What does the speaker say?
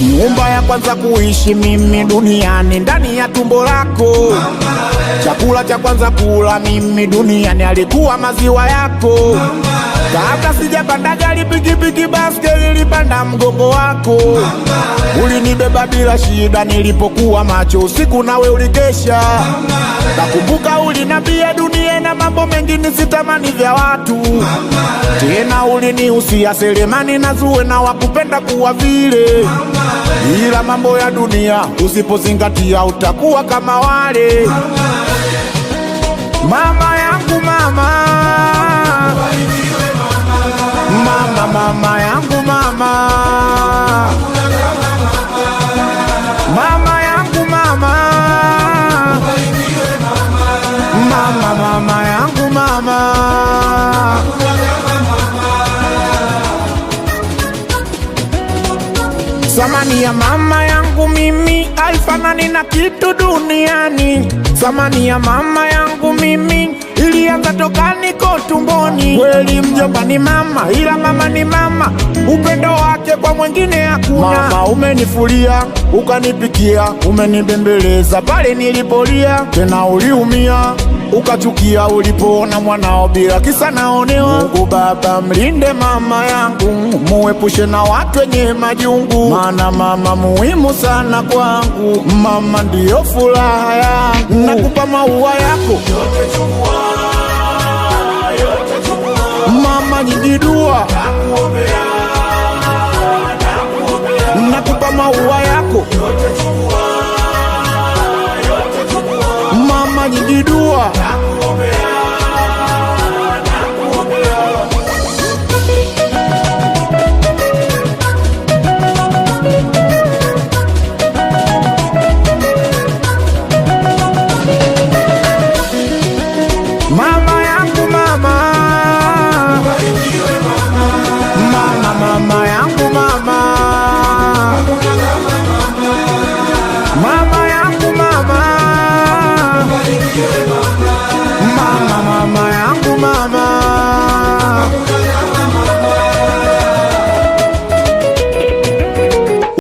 Nyumba ya kwanza kuishi mimi duniani ndani ya tumbo lako. Chakula cha kwanza kula mimi duniani alikuwa maziwa yako. Kabla sijapanda gari, pikipiki, baskeli, nilipanda mgongo wako. Ulinibeba bila shida nilipokuwa macho usiku, nawe ulikesha. Nakumbuka ulinambia dunia na mambo mengi nisitamani vya watu. Tena ulinihusia Selemani na Zuwe na wakupenda kuwa vile, ila mambo ya dunia usipozingatia utakuwa kama wale. Mama yangu mama, mama mama yangu mama, mama yangu mama, mama mama yangu mama. Samani ya mama yangu mimi haifanani na kitu duniani. Samani ya mama yangu mimi ilianza toka niko tumboni. Kweli mjomba ni mama, ila mama ni mama, upendo wake kwa mwingine hakuna. Mama umenifulia, ukanipikia, umenibembeleza pale nilipolia, tena uliumia ukachukia ulipoona mwanao bila kisa naonewa. Mungu Baba mlinde mama yangu, muepushe na watu wenye majungu, maana mama muhimu sana kwangu, mama ndiyo furaha yangu. Nakupa maua yako mama, nyingi dua, nakupa maua yako.